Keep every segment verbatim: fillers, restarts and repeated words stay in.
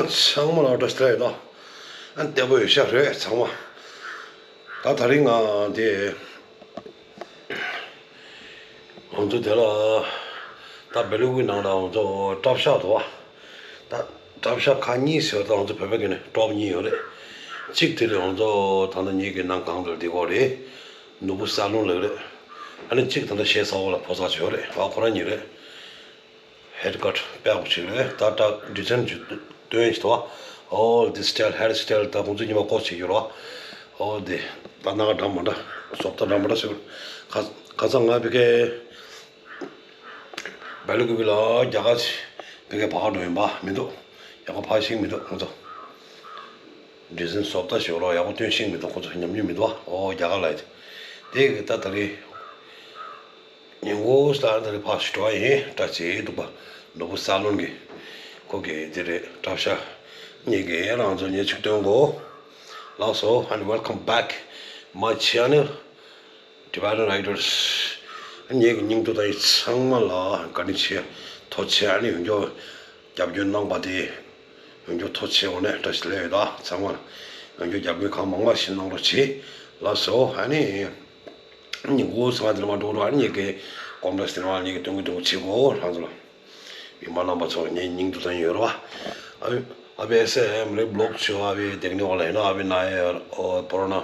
ཚང་མ་ལ་བཀྲ་ཤིས་བདེ་ལེགས་དང་། ཨ་བདེ་པོ་ཡོད་ཤག་རེད་ཚང་མ། ད་དེ་རིང་ང་དེ་ང་ཚོ་དེ་ལ་ད་སྦེལ་ཀོབ་ནང་ལ་ང་ཚོ་གྲྭ་ཤག་འདུག་བ། ད་གྲྭ་ཤག་ཁག་གཉིས་ཟེར་བ་ད་ང་ཚོ་བོད་པའི་གི་ནས་གྲོགས་གཉིས་ཡོད་རེད། གཅིག་དེ་ལས་ང་ཚོ་ད་ལྟ་ཉིད་ཀྱི་ནང་གང་དུ་བསྡད་ཀྱི་ཡོད་རེད། ནོར་བུ་གསལ་སློང་ལགས་རེད། ཨ་ནི་གཅིག་ད་ལྟ་གཞས་གསར་པ་ལ་ཕོ་གསར་ཅིག་ཡོད་རེད། ཨ་ཁོ་རང་གཉིས་རེད། ཧེར་ཀཊ་དཔེ་ཡག་པོ་ཞིག་རེད། ད་ད་ཌི་ཛའིན་ཅིག་སྟོན་ཞིག་འདུག་བ། All this style, hair style ད་ཁོང་ཚོ་ཉི་མ་ཀོ་ཞིག་ཡོད་རེད་བ། ཨོ་དེ་ད་ནང་འདྲ་མ་འདྲ་བཟོ་ལྟ་འདྲ་མ་འདྲ་ཞིག་ཁ་ཁ་སང་ང་བི་ཀའི་སྦེལ་ཀོབ་ལ་རྒྱ་གར་ཅིག་བི་ཀའི་ཕར་འགྲོ་ཡིན་པ་མི་འདུག་ཡག་པོ་ཕར་ཤེས་མི་འདུག་ཁོང་ཚོ། ཌི་ཛའིན་བཟོ་ལྟ་ཞིག་ཡོད་རེད་བ། ཡག་པོ་སྟོན་ཤེས་མི་འདུག་ཁོང་ཚོ་ཉམས་མྱོང་མི་འདུག་བ། ཨོ་རྒྱ་གར་ལ་ཡིན་དེ་གི་ད་ད་རེད། ཉིན་གུང་སྟར་དེ་རེད་ཕར་ཞིག་འགྲོ་བ་ཡིན། བཀྲ་ཤིས་འདུག་པ། ནོར་བུ་གསལ་སློང་གི་ཁོ་གི་དེ་རེད། གྲྭ་ཤག་གཉིས་ཀྱིས་རང་ཚོ་ཉེ་ཆུ་སྟོན་གོ། ལགས་སོ། And welcome back my channel, Tibetan Riders. ངེད་ཀྱི་སྙིང་སྟོབས་དང་ཚང་མ་ལ་བཀའ་དྲིན་ཆེ། ཐུགས་རྗེ་ཆེ། ཨ་ནི་ཡོང་རྒྱུ་རྒྱབ་སྐྱོར་གནང་པ་དེ། ཡོང་རྒྱུ་ཐུགས་རྗེ་ཆེ། འོ་ནས་བཀྲ་ཤིས་བདེ་ལེགས་ཡོད་ད་ཚང་མ་ལ། ཡོང་རྒྱུ་རྒྱབ་སྐྱོར་གང་མང་མང་ཞིག་གནང་རོགས་གྱིས། ལགས་སོ། ཨ་ནི། ཉིན་གུང་སང་དེར་མ་འགྲོ་རོགས། ཨ་ནི་ངེད་ཀྱི་ཀོམ་པ་ལེགས་དེར་མ་ངེད་ཀྱི་སྟོན་གི་སྟོན་གི་བྱེད་གོ་ལྷང་ཚོ་ལ། མི་མང་རྣམ་པ་ཚོ་ངའི་སྙིང་སྟོབས་དང་ཡོད་རོགས། ཨ་བི་ཨ་བི་ऐसे है मेरे ब्लॉग छो अभी देखने वाला है ना अभी नए और पुराना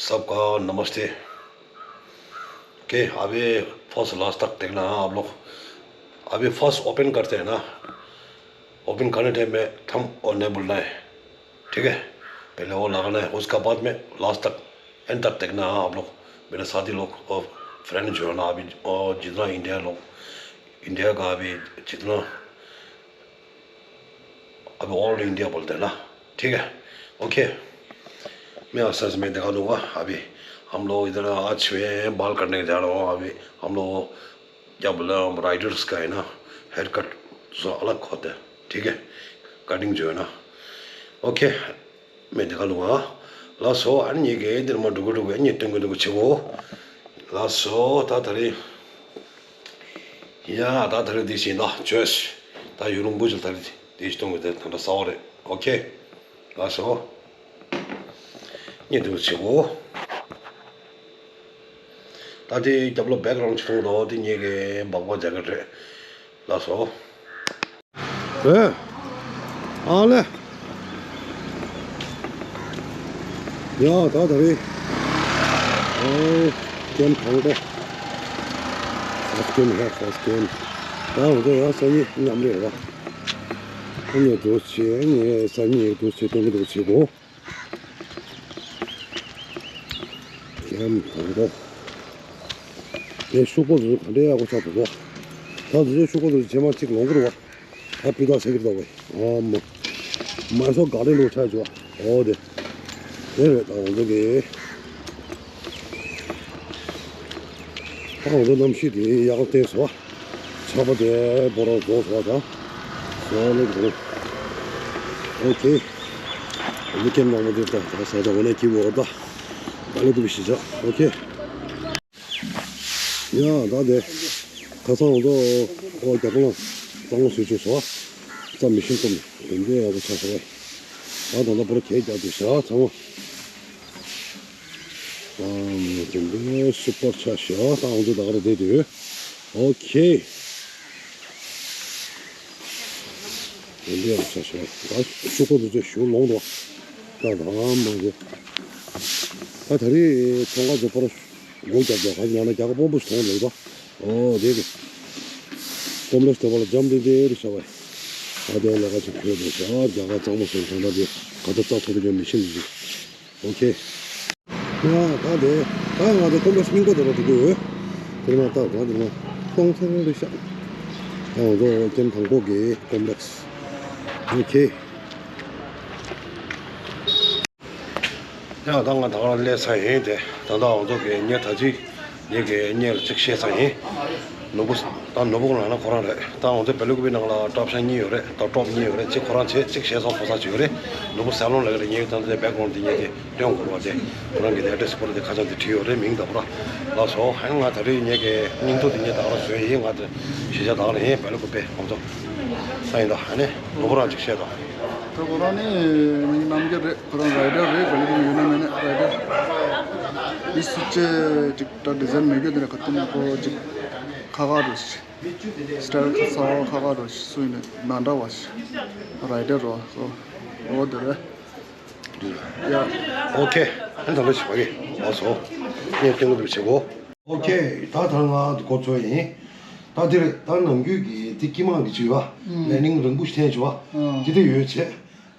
सबका नमस्ते। ओके अभी फर्स्ट लास्ट तक देखना आप लोग। अभी फर्स्ट ओपन करते हैं ना। ओपन करने टाइम में थंब और नहीं भूलना है। ठीक है। पहले वो लगाना है उसका बाद में लास्ट तक एंड तक देखना। हाँ आप लोग मेरे साथी लोग और फ्रेंड जो है ना अभी और जितना इंडिया लोग इंडिया का अभी जितना अभी ऑल इंडिया बोलते हैं ना। ठीक है। ओके। मैं आस्ते आस्ते मैं दिखा दूंगा। अभी हम लोग इधर आज सुबह बाल कटने के जा रहा हूँ। अभी हम लोग क्या बोला हम राइडर्स का है ना हेयर कट अलग होता है। ठीक है। कटिंग जो है ना। ओके। मैं दिखा दूंगा। ལགས་སོ། ཨ་ནི་ངེད་ཀྱི་འདིར་མ་འགྲོ་གི་འགྲོ་གི་ཨ་ནི་སྟོན་གི་འདུག་གི་བྱེད་གོ། ལགས་སོ། ད་ད་རེས། ཡ་ད་ད་རེས་འདི་བྱས་ན་ཅོས། ད་ཡུ་རུང་བུ་ཅིག་ད་རེས་འདི་སྟོན་གི་དེ་ད་ད་གསར་པ་རེད། ཨོ་ཁེ། ལགས་སོ། ཨ་ནི་འདུག་བྱེད་གོ། ད་དེ་རྒྱབ་ལ་བེག་རང་ཅིག་མཐོང་འདུག་དེ་ངེད་ཀྱི་སྦག་སྦག་རྒྱག་གི་རེད། ལགས་སོ། ཨེ། ཨ་ལེ། ཡ་ད་ད་རེས། ཨོ། ཀེམ་དང་པོ། ཧྥ་སི་ཊི་ཀེམ་ཧེ་ཧྥ་སི་ཊི་ཀེམ། ད་འོ་ད་ཡ་སང་ཉིན་མཉམ་རེད་བ། ཨ་ནི་འདུག་བྱེད་ཨ་ནི་སང་ཉིན་འདུག་བྱེད་སྟོན་གི་འདུག་བྱེད་གོ། ཀེམ་དང་པོ། དེ་ཤོག་བུ་དེ་ཚོ་ག་འདྲ་ཡག་པོ་ཆགས་འདུག་ཟེར། ད་དེ་ཚོའི་ཤོག་བུ་དེ་ཚོ་རྗེས་མ་གཅིག་ལོང་གི་རེད་བ། ད་སྤུས་དག་ཆགས་ཀྱི་རེད་བ། ཨ་མ། མ་སོ་ག་རེ་ལོ་ཆགས་བྱུང་བ། འོ་དེ། དེ་རེད་ད་འོ་འདུག་གི། ད་འོ་འདུག་གནམ་གཤིས་དེ་ཡག་པོ་བསྟན་སོང་བ། ཆར་པ་དེ་སྤོ་རོག་རྫོགས་སོང་བ་ད། སོ་ལེ་དེ། ཨོ་ཁེ། འོ་འདུག་ཀེམ་ནང་མ་དེ་ད་ད་ས་ད་འོ་ན་ཀི་བོ་ད། ད་ལེ་དུ་བི་ཤི་ཆ། ཨོ་ཁེ། ཡ་ད་དེ། ཁ་སང་འོ་ད་ཨོ་རྒྱ་པོ་ལ་གཙང་མ་བཟོས་བྱུང་སོང་བ། རྩྭ་མི་ཤིན་ཏུ་དེ་འདྲའི་ཡག་པོ་ཆགས་སོང་བས། ད་ད་ལྟ་བོར་གས་རྒྱག་དུས་ཤ་ཚང་མ། ཨམ། དེ་འདྲའི་སུ་པར་ཆགས་ཤག་ད་ང་ཚོ་ད་ག་རེ་བསྡད་དུས། ཨོ་ཁེ། དེ་འདྲའི་ཡག་ཆགས་ཤག་ད་ཤོག་གུ་འདི་ཚོ་ཞུ་ལོང་འགྲོ། ད་ད་མང་གི། ད་ད་རེས་ཚོང་ཁང་ཚོ་པར་སྒོ་རྒྱབ་འགྲོ་ག་ང་ན་རྒྱ་གར་དཔོན་པོ་ཞིག་མཐོང་ལེགས་པ། ཨོ་དེ་གི། ཀོམ་ལེགས་དེ་བ་ལ་འཇམ་དེ་དེ་རེད་ཤག་བས། ཨ་དེ་ལ་ག་ཚོད་ཁོས་དེ་ཤག་རྒྱ་གར་གཙང་མ་སོང་ཐོང་ད་དེ་ག་ཚོད་རྩ་ཐོག་ཏུ་ཡོད་མི་ཤེས་འདུག་ཨོ་ཁེ། ཡ་ད་དེ་ད་ང་དེ་ཀོམ་ལེགས་སྙིང་པོ་དེ་རོ་འགྲོ་གི་ཡོད། དེ་མ་ད་ད་དེ་མ་གཏོང་ཚར་རེད་ཤག་ད་ང་ཚོ་ཀེམ་དང་པོ་གི་ཀོམ་ལེགས། ཨོ་ཁེ། ཡང་ད་ང་ད་ག་རང་སླེབས་ཚར་ཡིན་ཏེ། ད་ལྟ་ང་ཚོ་གི་ངས་ད་ཅི་ངེད་ཀྱི་གཉེར་ཅིག་བཤད་ཚར་ཡིན། ནོར་བུ་ད་ནོར་བུ་ལ་ན་ཁོ་རང་རེད། ད་ང་ཚོ་སྦེལ་ཀོབ་ནང་ལ་གྲྭ་ཤག་གཉིས་ཡོད་རེད། ད་ཀྲོབ་གཉིས་ཡོད་རེད། གཅིག་ཁོ་རང་བྱས་གཅིག་བྱས་སོང་ཕོ་ས་གཅིག་ཡོད་རེད། ནོར་བུ་ཟ་ལོང་ལ་རེད། ངས་ད་ལྟ་བེག་གོན་དེ་ངས་དེ་སྟོན་དགོས་པ་དེ་ཁོ་རང་གི་དེ་ཨེ་ཌི་རེ་སི་པོ་ར་དེ་ཁ་བྱང་དེ་བྲིས་ཡོད་རེད། མིང་དང་པོ་ར། ལགས་སོ། ཧན་ང་ད་རེས་ངེད་ཀྱི་སྙིང་ཐོ་དེ་ངས་ད་ག་རང་བཟོས་ཡིན། ང་དེ་གཞིས་ཆགས་ད་ག་རང་ཡིན། སྦེལ་ཀོབ་པའི་ང་ཚོ་ས་ཡིན། ད་ཧ་ནས་ནོར་བུ་རང་གཅིག་བཤད་དང་། ད་ཁོ་རང་ནི་མི་རྣམ་རྒྱལ་རེད། ཁོ་རང་རའི་ཌར་རེད། ག་ལེ་ག་ལེ་ཡོད་ན་མེད་ན་རའི་ཌར། འདི་སུ་ཅེ་ཅིག་ད་ཌི་ཛའིན་མེད་རྒྱུ་དེ་ར་ག་དུས་ནས་ཁོ་ཅིག་ཁ་ཁ་འགྲོ་ཞིག་སི་ཊལ་ཁ་ཚ་བ་ཁ་ཁ་འགྲོ་ཞིག་སུ་ཡིན་ནས་མ་འདྲ་བ་ཞིག་རའི་ཌར་རོ་ཨོ་དེ་རེད། ཡ། ཨོ་ཁེ། ཨན་ད་ལོ་ཞིག་བ་གི་ཨོ་སོ། ངས་སྟོན་གི་འདུག་བྱེད་གོ། ཨོ་ཁེ། ད་ད་ང་འགོ་ཚོ་ཡིན། ད་དེ་རེད། ད་ནམ་རྒྱུན་གྱི་དེ་དཀྱིལ་མ་གི་བྱུས་བ། ལས་ནིང་རིང་པོ་ཞིག་འཐེན་བྱུས་བ། དེ་དེ་ཡོད་བྱས།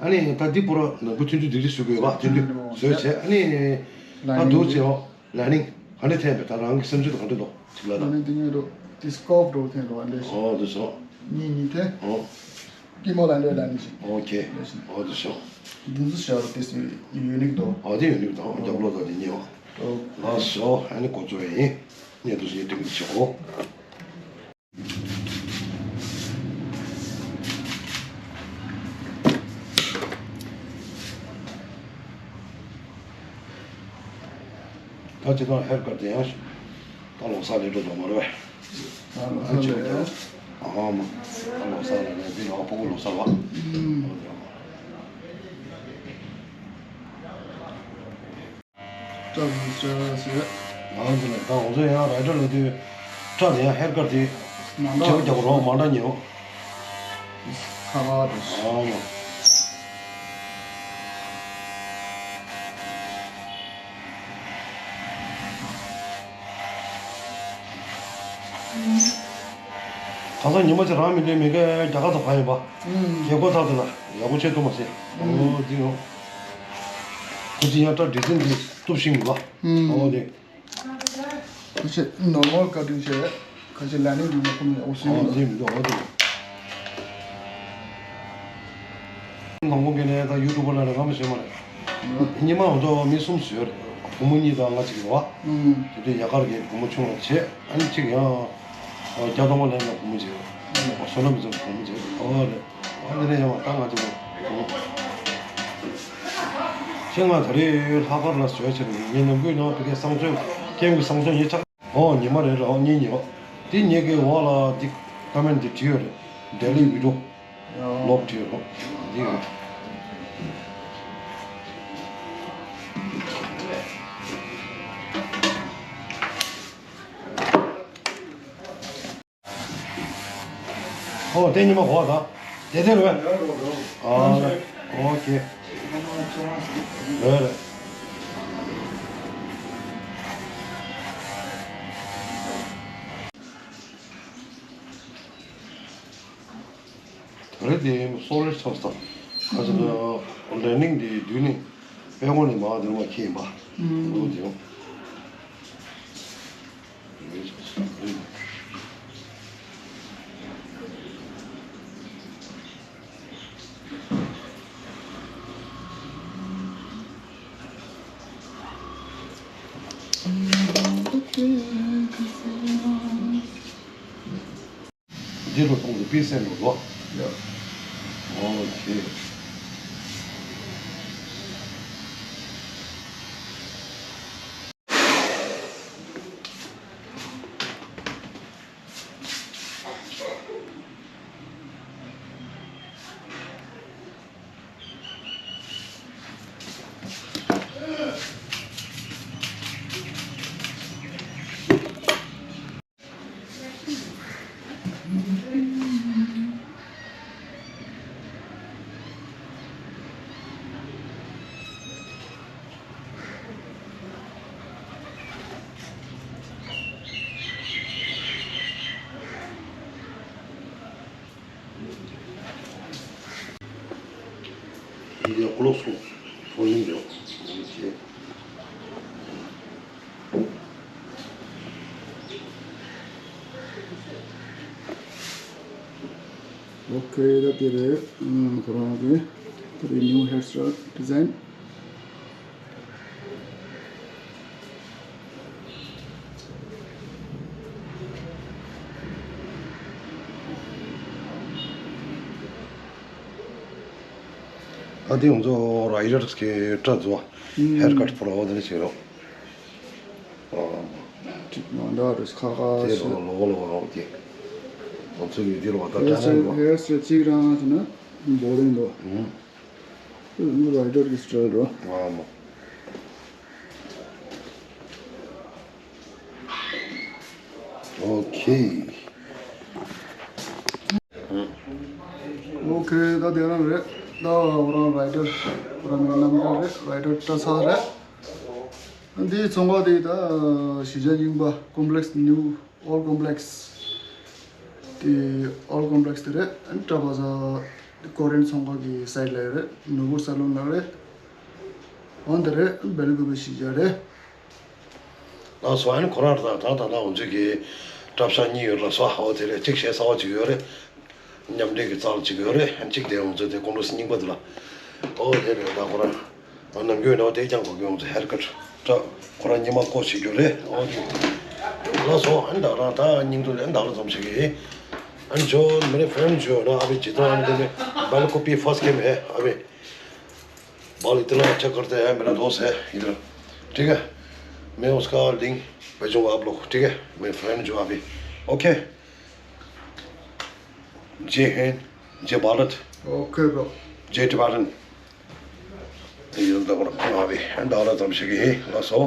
ཨ་ནི་ད་འདི་པུ་ར་ནང་ཁུལ་ཐུན་དུ་སྡིག་སྒྲིབ་བཟོ་དགོས་པ་ཐུན་དུ་བཟོས་བྱས། ཨ་ནི་ད་འདུག་བྱས་ཨོ། ལ་ནིང་ག་འདྲ་འཐེན་པས། ད་རང་གི་སེམས་ཚོད་དུ་ག་འདྲ་འདུག་ཅིག་ལ་ད། ལ་ནིང་དེ་ཉིད་དུ་དེ་སྐོབ་འགྲོ་འཐེན་འགྲོ་ཨ་འདྲ་ཞིག་ཨོ་དུ་སོང་། གཉིས་གཉིས་འཐེན། ཨོ། ཀི་མོ་ལ་འདྲ་ལ་ནིང་ཞིག་ཨོ་ཁེ། ཨོ་དུ་སོང་། འདི་ཚོ་ཤར་དེ་ཡུ་ནིག་འདུག་ཨོ་དེ་ཡུ་ནིག་འདུག་རྒྱབ་ལོགས་ད་དེ་ཉེ་བ། ཨོ། ལ་སོ་ཨ་ནི་གོ་ཚོད་ཡིན། ཉེ་དུ་ཞིག་དེ་མི་ཆོག་གོ། ད་ཅི་ཐང་ཧེར་ཀར་དེ་ཡང་ད་ལོ་གསར་ལས་འགྲོ་དོ་མ་རེད་པས། ཨ་ཅི་ད་ཨ་མ་ད་ལོ་གསར་ལས་ནས་འདི་ལོ་ཕོ་གོ་ལོ་གསར་བ། སྐྲ་བཟོ་བྱས་ཟེར། ང་ཚོ་ལ་ད་ང་ཚོ་ཡང་ར་ཏྲ་ལ་དུས་སྐྲ་དེ་ཡང་ཧེར་ཀར་དེ་མ་འདྲ་བ་བྱེད་པ་རྒྱག་རོགས་མ་འདྲ་ཉེ་བ། ཁ་ཁ་དུ། ཨ་མ། ཁ་སང་ཉི་མ་ཅིག་རང་མི་འདོད་མི་འགའ་རྒྱ་གར་དུ་ཕ་ཡིན་པ། རྒྱལ་སྒོ་ཐག་དེ་ལ་ཡག་པོ་བྱས་འདུག་མ་ཟད། ཨོ་འདི་ཡོང་། ཁོ་ཅི་ཡང་སྐྲ་ཌི་ཛན་འདི་གཏུབ་ཤིང་མི་པ། ཨོ་འདི། ཁ་ཤས་ནོར་མལ་ཀ་ཊིང་བྱས། ཁ་ཤས་ལ་ནིང་འདི་ནས་ཁོ་མི་ཡག་པོ་ཟིན་མི་འདུག་འདི་མི་འདུག་ཨོ་འདི། ནང་ཁོང་གི་ནས་ད་ཡུ་ཊུབ་པ་ལ་ནས་ང་མི་ཤེས་མ་རེད། ཉི་མ་འོ་ཚོ་མི་གསུམ་བཟོས་རེད། བུ་མོ་གཉིས་དང་ང་གཅིག་རེད་བ། དེ་དུས་ཡ་གར་གྱི་བུ་མོ་ཆུང་བ་བྱས། ཨ་ནི་གཅིག་ཡང་རྒྱ་ཐོག་མ་ལེན་ན་བུ་མོ་བྱས། བསོད་ནམས་མི་ཚོགས་བུ་མོ་བྱས། ཨོ་རེད། ཨ་ནི་རེད་ཡང་ད་ང་གཅིག་རེད། ཁྱེད་ང་ད་རེས་ལྷག་དཀར་ལ་བཟོས་ཕྱིར་ངའི་ནམ་རྒྱུན་ནང་བི་ཀའི་བསང་མཛོད་ཀེམ་གྱི་བསང་མཛོད་ཉེ་ཆགས། ཨོ་ཉི་མ་རེད་ར་ཨོ་གཉིས་ཉི་མ། དེ་ཉེ་གི་འོག་ལ་འདི་ཀ་མེན་འདི་བྲིས་ཡོད་རེད། ཌེ་ལི་བི་ཌིའོ་ལོག་བྲིས་ཡོད་རོ། འདི་ཡོད། ཨོ་དེ་ཉི་མ་གོ་བ་དང་དེ་དེ་རེད། ཨ་ཨོ་ཁེ། རེད་རེད། ད་རེས་དེ་སོ་རེ་ཆགས་སོང་། ཨ་ཙི་ལ་ལེ་ནིང་དེ་དུས་ནི་དཔལ་ཁོང་ནས་མ་དེ་རུ་མ་ཁྱེད་ཡིན་པ། ཨོ་དེ་ཡོང་། འདི་རུ་གཏོང་དུ་པི་སེན་རུ་ལོ། ཡ། ཨོ་ཁེ། འདི་ཀློག་སོང་། ཕོ་ལིང་རེད། ཨོ་ཁེ། ད་དེ་རེད། ཁོ་རང་གི་ད་རེས་ནིའུ་ཧེར་སི་ཊལ་ཌི་ཛན། ཨ་དེ་ང་ཚོ་ར་ཡི་ར་གི་སྐྲ་བཟོ་བ། ཧེར་ཀ་ཊི་པུ་ར་བ་དེ་ནས་བྱེད་རོགས། ཨ། ཁྲིད་མ་འདྲ་རུ་ཁ་ཁ་དེ་ཞིག་ལོ་ལོ་ལོ་ལོ་དེ། ང་ཚོ་ཡུལ་དེ་ལོ་ད་ཧེར་སི་ཊལ་ཧེར་སི་ཊལ་གཅིག་རང་ཟེར་ན་བོ་རིང་འདུག་ཨུ། རའི་ཌར་གྱི་སི་ཊའིལ་རོ། ཨ་མ། ཨོ་ཁེ། ཨོ་ཁེ། ད་དེ་རང་རེད། ད་ཁོ་རང་རའི་ཌར། ཁོ་རང་གི་རྣམ་ཐར་རེད། རའི་ཌར་སྐྲ་ཚ་རེད། འདིའི་ཚོང་ཁང་དེ་ད་གཞིས་ཆགས་རྙིང་པ་ཀོམ་པི་ལེགས་ནིའུ་ཨོལ་ཀོམ་པི་ལེགས། དེ་ཨོལ་ཀོམ་པི་ལེགས་དེ་རེད། ཨན་ཊ་བ་ཛར་ཀོ་རི་ཡན་ཚོང་ཁང་གི་སའིཌ་ལ་ཡོད་རེད། ནོར་བུ་ས་ལོན་ལ་རེད། འོན་ཏེ་རེད། སྦེལ་ཀོབ་གཞིས་ཆགས་རེད། ལགས་སོ། ཨན་ཁོ་རང་ད་ད་ད་ལྟ་ང་ཚོའི་གི་གྲྭ་ཤག་གཉིས་ཡོད་ལགས་སོ། ཨོ་དེ་རེད། གཅིག་གཞས་གསར་བ་གཅིག་ཡོད་རེད། མཉམ་འབྲེལ་གྱི་རྩ་ལ་གཅིག་ཡོད་རེད། ཨན་གཅིག་དེ་ང་ཚོ་དེ་ཀོང་པོ་སི་རྙིང་པ་དེ་ལ། ཨོ་དེ་རེད། ད་ཁོ་རང་ཨ་ནམ་རྒྱུན་ཡིན་ན་དེ་ཀྱང་གོ་གི། ང་ཚོ་ཧེར་ཀཊ་ད་ཁོ་རང་ཉི་མ་ཀོ་བྱེད་རྒྱུ་རེད། ཨོ་དེ་ལགས་སོ། ཨན་ད་རང་ད་རྙིང་དུ་ཨན་ད་ལ་ཙམ་ཞིག་གི། ཨན་ཇོ་མེ་རེ་ཕྲེན་ཇོ་ན་ཨ་བི་ཇི་ཏོ་ཨན་དེ་ནི་བལ་ཀོ་པི་ཕར་སི་ཊི་གེམ་ཧེ་ཨ་བི། बॉल इतना अच्छा करता है, मेरा दोस्त है इधर, ठीक है। मैं उसका लिंक भेजूंगा आप लोग, ठीक है। मैं फ्रेंड जो अभी, ओके। जय हिंद, जय भारत। Okay bro. जय टिबेटन। ये तो बड़ा अभी डाला तब से ही, बस हो।